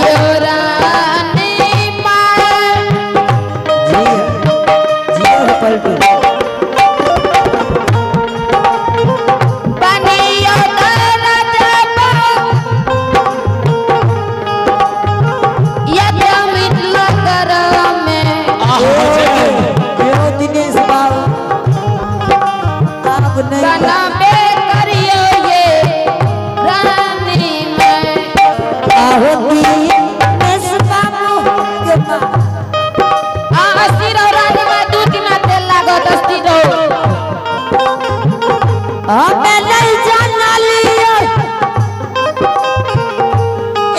बनियो रानी माँ। जी जी हो पलटू। बनियो राजा यज्ञ नगर में। यो दिनेश बाबू आप नहीं। बनबे करियो ये रानी में। आहो दिनेश बाबू के माँ। आ अस्थिर हो रानी में 2 दिना तेल लागत अस्थिर हो। हमें नहीं जाना लियो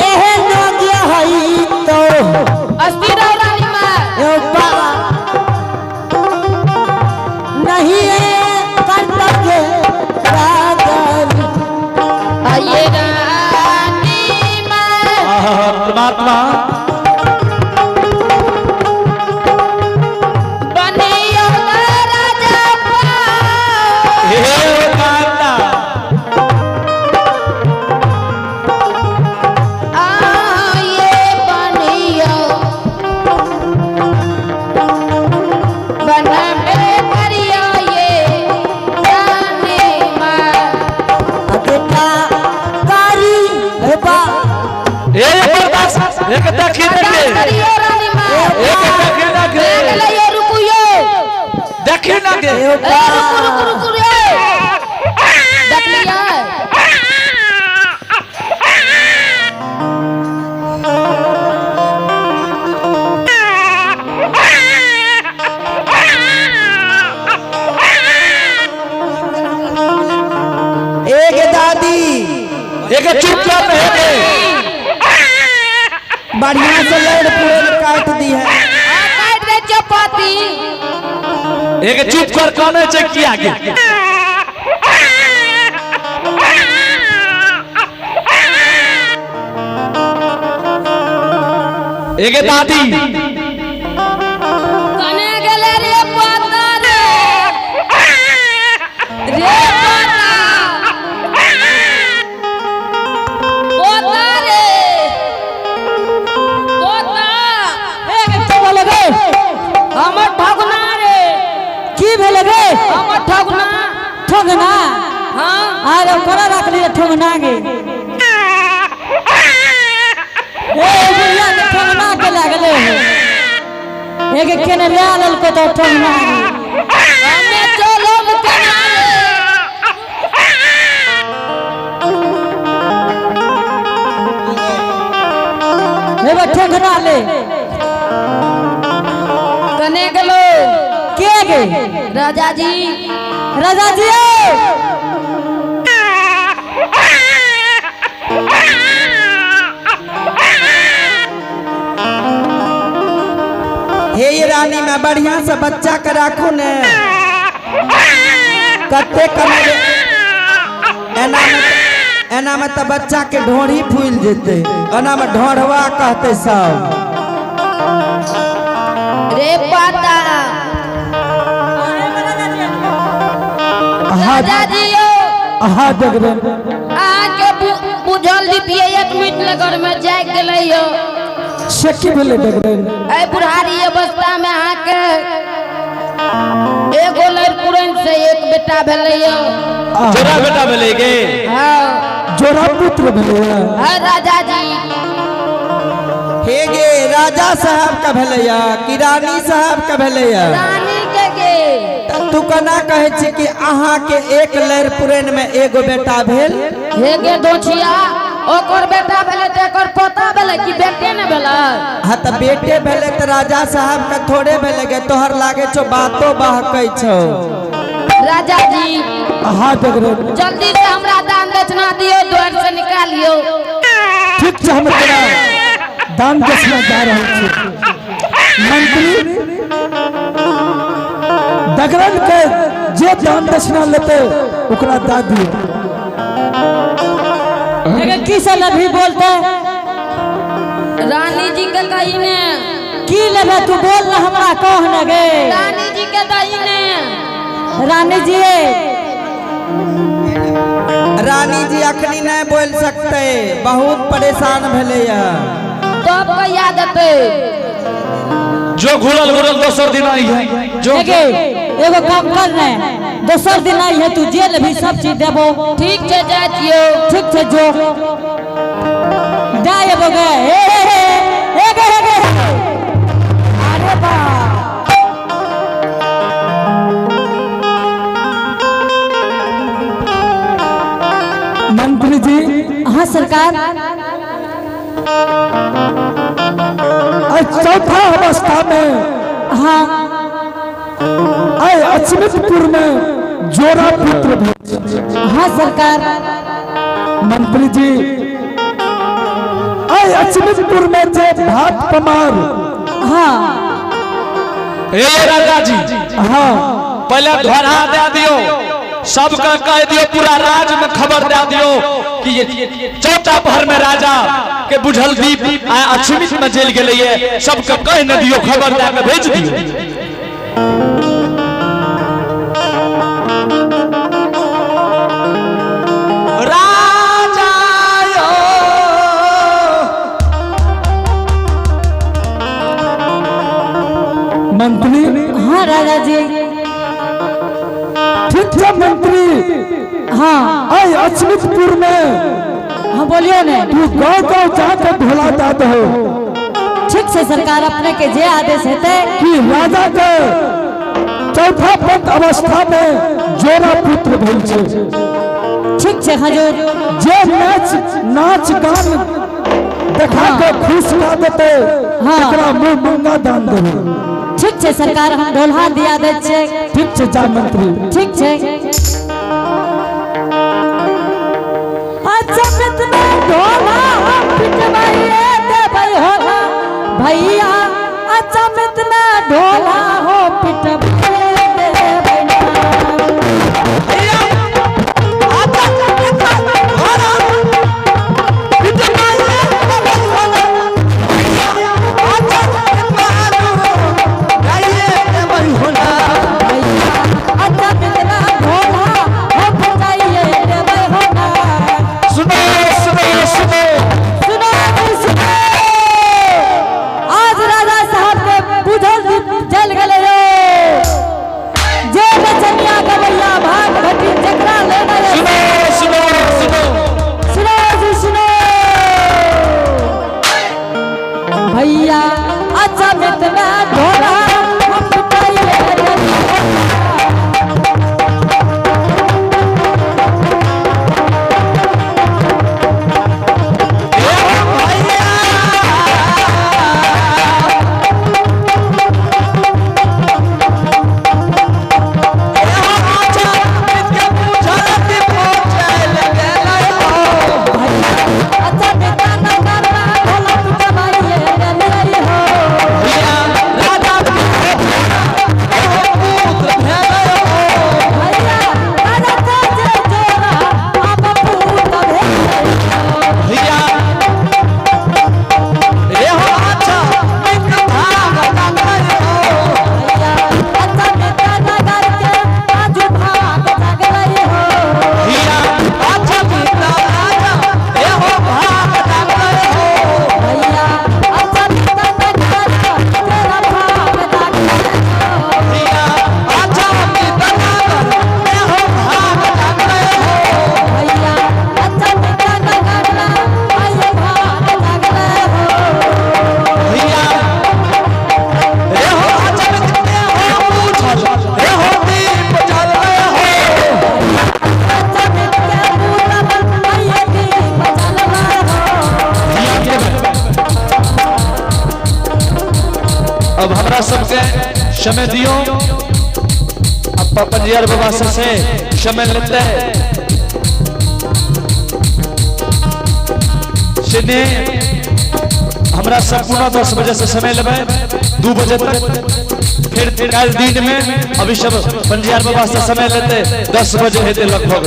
एहे लोग हई तो। अस्थिर हो रानी में। यो बाबा नहीं है कर्तव्य रागल। आइए रानी में। आहा, परमात्मा। बनियो राजा हे कांता। आइए बनियो बनबे करियो ये रानी में। अकेला कारी हे बा। ए बर्दाश्त एक देखी बर्दाश्त देखे। करियो रानी माँ। एक देखी देखे। गेलै यो, रुकू यो। देखी ना गे। यो ए, बा। रुकू रुकू रुकू रे, देखलियै? एक दादी। एक चुप कर रहे गे। बढ़िया से लड़ पुरेल काट दी है। आ, काटि दै छियौ पाती। एक चुप कर कने छै किया गे? एक दादी। कने गेलै रे पाता रे, रे पाता, पोता रे पोता। ए गे, की भेलै गे? हमर ठगना रे। की भेलै गे? हमर ठगना। ठोंगना? हाँ। अरे ओकरा रखली रे ठोंगना गे। ए बुढ़िया के ठोंगना के लागले हे। एक केने ले लेलको तो ठोंगना गे। हमे चलब केना रे? हे बा ठोंगना ले। कने गेलो? के गे? राजा जी। राजा जी ओ। हे ये रानी में बढ़िया से बच्चा के राखू ने। कते कमेबे एना में, एना में तो बच्चा के ढोढ़ी फूल जेते, एना में ढोढ़वा कहते सब। रे पाता। राजा जी ओ। अहाँ देखबै। अहाँके बुझल दितियै 1 मिनट नगर में जाग गेलै यौ। से की भेलै देखबै? एहि बुढ़ारी अवस्था में अहाँके एगो लड़कुरन से एक बेटा भेलै यौ। जोड़ा बेटा भेलै गे? हाँ। जोड़ा पुत्र भेलै? हाँ राजा जी। हे गे, राजा साहब का भेलैया कि रानी साहब का भेलैया? रानी के गे। त तू केना कहै छी कि अहाँ के एक लड़ पुरैन में एगो बेटा भेल? हे गे दोछिया, ओकर बेटा भेलै तऽ एकर पोता भेलै कि बेटे ने भेलै? हाँ तऽ बेटे भेलै तऽ राजा साहब के थोड़े भेलै गे। तोहर लागे छौ बातो बहकै छौ। राजा जी। अहाँ देखबै। जल्दी से हमरा दान दक्षिणा दियौ, द्वार से निकालियौ। ठीक छै, हम तोरा दान दक्षिणा दए रहल छी। मंत्री, दगरन के जे दान दक्षिणा लेतै ओकरा दए दियौ। हे गे, की से लेबही बोलते? रानी जी के कही ने। की लेबे तू बोल ना, हमरा कह न गे। रानी जी के दही ने। रानी जी। रानी जी अखनी नहीं बोल सकते, बहुत परेशान भेलैया। देते। जो घुरल घुरल दोसर दिन आई है जो। एगे एगो काम कर ने, दोसर दिन आई है तू जेल भी सब चीज देबो। ठीक छै, जाइ छियौ। ठीक छै, जो जा एबो गे। हे हे हे, हे गे हे गे। अरे बा, मंत्री जी। हाँ सरकार। आज चौथा अवस्था में हाँ। आए अचमितपुर में जोड़ा पुत्र भेल। हाँ सरकार। मंत्री जी, आए अचमितपुर में जे भात पमार हाँ। हे राजा जी। हाँ। पहले धरा दे दियो, सबका कह दियो, पूरा राज में खबर दे दियो कि ये चौथा पहर में राजा के बुझल दीप आ अछमित में जेल गेले, ये सबके कह न दियो, खबर दे के भेज दियो। राजा यो। मंत्री। हाँ राजा जी। ठीक है मंत्री। हाँ। आए अचमितपुर में हाँ, बोलियो ने। तू गांव गांव जाकर ढोला दाद हो। ठीक से सरकार, अपने के जे आदेश हेते। कि राजा के चौथा पंत अवस्था में जोड़ा पुत्र भेल छै। ठीक छै हजूर। जे नाच नाच गान देखा के खुश कर देते, तकरा मुंह मंगा दान देबे। ठीक छै सरकार, हम ढोलहा दिया दै छियै। ठीक छै, जा मंत्री। ठीक छै। अच्छा मितना ढोला हम पिटवाइए देबै होला भैया, अच्छा मितना ढोला हो पिटवाइए देबै ना। अच्छा मितना ढोला हो पिटाइए देबै होला। सुनो सुनो सुनो। सुनो सुनो, आज राजा साहब के बुझल दीप जल गले यो। जे रचनिया गवैया भाग भटी जकरा लेना ये। सुनो सुनो सुनो। सुनो जी सुनो भैया, अच्छा मितना ढोला हम पिटाइए देबै होला। अच्छा मितना ढोला ढोला पिटवाइए देबै हो। भैया राजा के जे जोड़ा अब पूत भेल। भैया भैया अच्छा मित्र नगर के आजू भाग जगलै हो। भैया अच्छा मित्र नगर के तेरा भाग जगलै हो। भैया अच्छा मित्र नगर ला आइए भाग जगलै हो। अच्छा मित्र पूतब आइए दीप जलवा हो। अब हमरा सबके समय दियो, अब पपंजियर बाबा से समय लेते सीधे हमरा सब पुनः 10 बजे से समय लेबै 2 बजे तक। फिर काल्हि दिन में अभी सब पंजियार बाबा से समय लेते 10 बजे हेतै लगभग।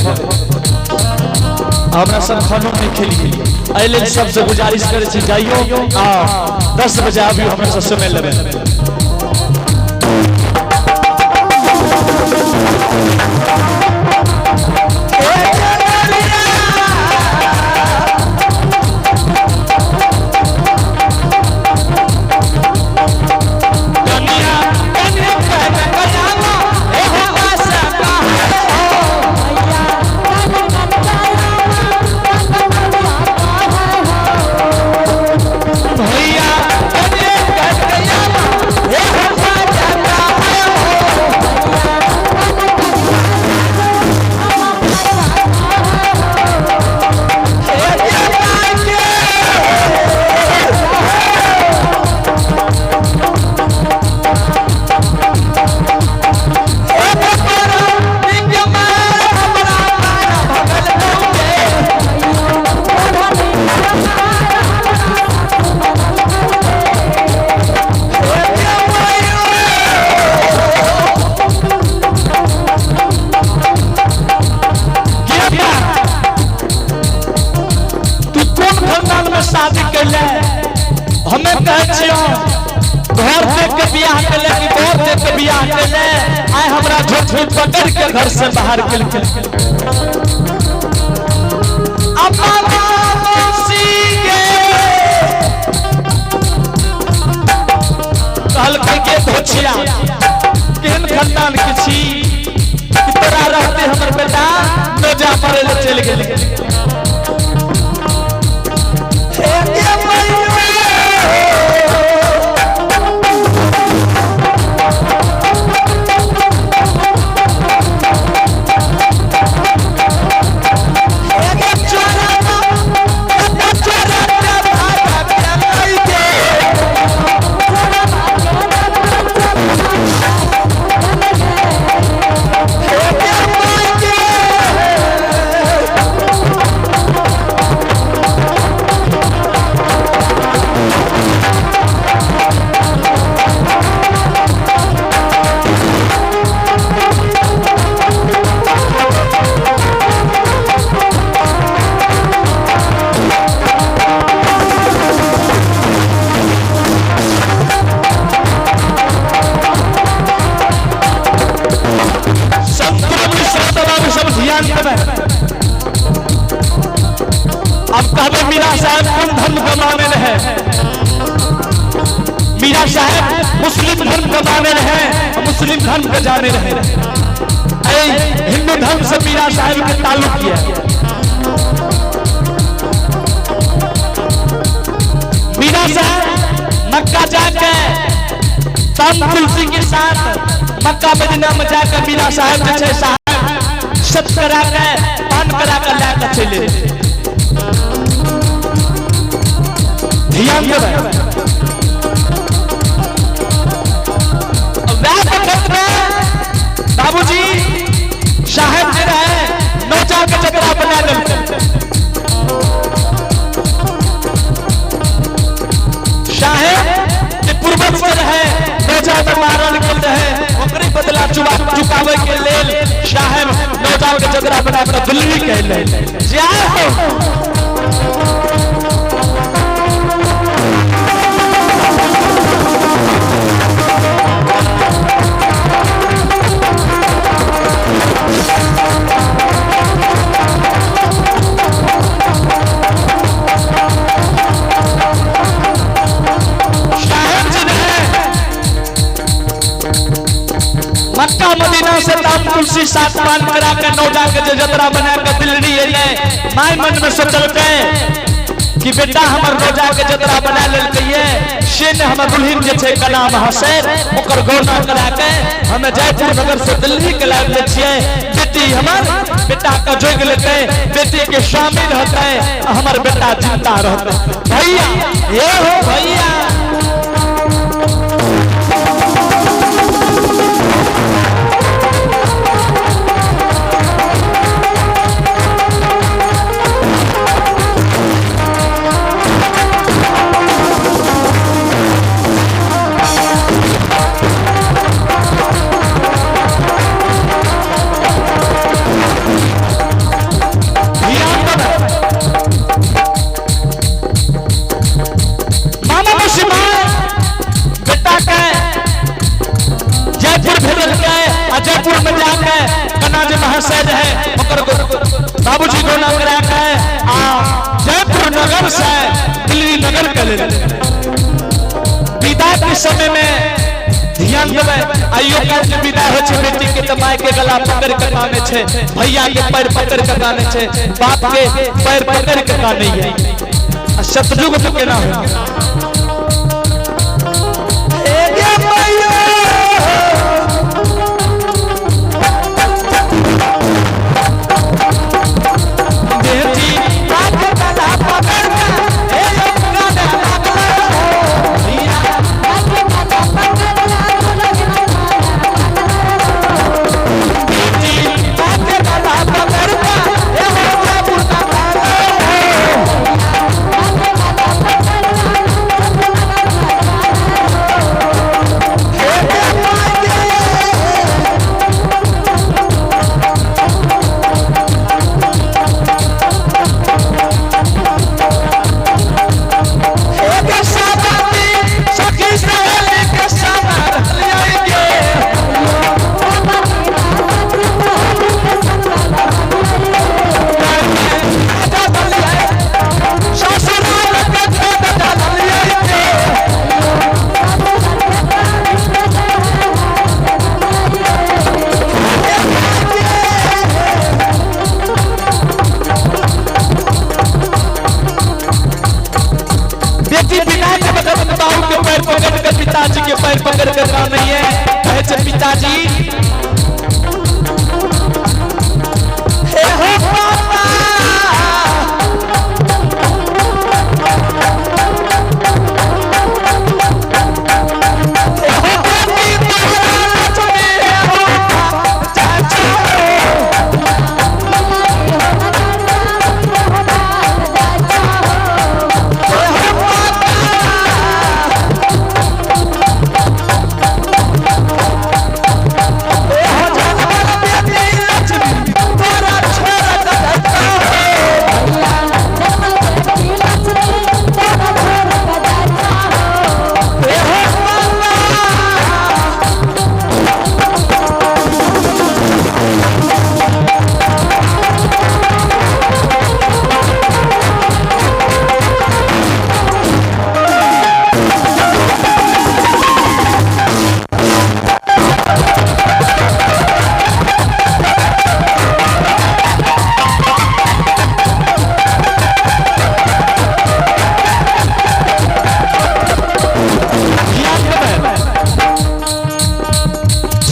हमरा सब खानो नहीं खेलिए, एहि लेल सबसे गुजारिश करै छी, जाइयो आ 10 बजे आबियो, हमरा सब समय लेबै। हमें कहै छियो घर देख के बियाह केले कि बर देख के बियाह केले, आइ हमरा झोटकी पकड़ के घर से बाहर केलकै। अम्मा मौसी गे कहलकै के धोछिया केहन खानदान के छी कि तोरा रहते हमर बेटा नोजा पड़े ले चलि गेलै। संतुलन सब सब ध्यान देबै। अब कहबे मीरा साहब कोन धर्म का माने रहे? मीरा साहब मुस्लिम धर्म का माने रहे, मुस्लिम धर्म का जाने रहे। ऐ हिंदू धर्म से मीरा साहब के ताल्लुक किया। मीरा साहब मक्का जाके तम तुलसी के साथ मक्का मदीना में जाकर मीरा साहब जे छै साहब सत करा के पान करा के ला के चले। ध्यान देबै। वैह वक्त में बाबूजी साहब जे रहे नौजा के चतरा बना देलकै। साहेब जे पूर्वज से रहे नौजा में मारल गेल रहे, ओकरे बदला चुकावे के लेल साहेब नौजा के चतरा बना के दिल्ली के अयलै। जय हो। साहेब जी ने मक्का मदीना से ताम तुलसी सात पान करा के नौजा के जे जतरा बना के दिल्ली अयलै। My मन में सोचलकै कि बेटा हमर नौजा के जतरा बना लेलकै से ने हमर दुल्हन जे छै कनाम हसैन ओकर गौना करा के हमें जयपुर नगर से दिल्ली के लाबि लै छियै। बेटी हमर बेटा के जोग लेतै, बेटी के स्वामी रहतै, हमर बेटा जिंदा रहतै। भैया ये हो भैया। मामा मौसी बेटा के जयपुर भेजलकै आ जयपुर में जाके कना जे महाशय है ओकर बाबूजी गोना करा के आ जयपुर नगर से दिल्ली नगर के लेल विदा के समय में ध्यान देबै। आइयो काल के विदा होइ छै बेटी के त माय के गला पकड़ के काने छै, भैया के पैर पकड़ के काने छै, बाप के पैर पकड़ के काने है। आ सतयुग में केना होय? बेटी बाप के गला पकड़ के, हे यमुना ने लागल हो। भैया बेटी बाप के गला पकड़ के, हे जयपुर का काला हो। विदाई के वक्त बाबू के पैर पकड़ कर, पिताजी के पैर पकड़ कर कान है, कहे छे पिताजी हे हो पापा, हे हो बेटी तोहरा लक्ष्मी, हे हो चाचा हो।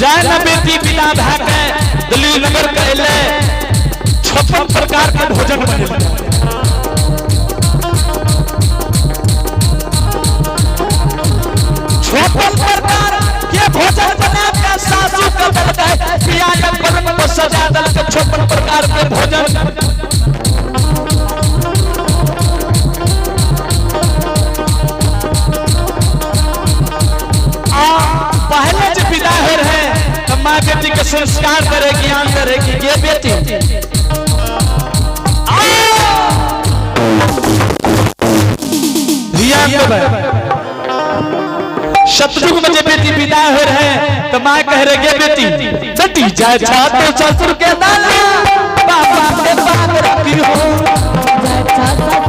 जाय न बेटी बिना भाके दिल्ली नगर के अइले, 56 प्रकार के भोजन बनेले। 56 प्रकार के भोजन बना के सासू के देलकै, पिया के पलंग पर सजा देलकै 56 प्रकार के भोजन। आ पहले जब विदा हो रहे तो माँ बेटी के संस्कार करे, ज्ञान करे कि ये बेटी ध्यान देबै। सतयुग में जब बेटी विदा हो रहे तो माँ कह रहे गे बेटी, बेटी जाए छा तो ससुर के दाना बाबा के पाग रखी हो।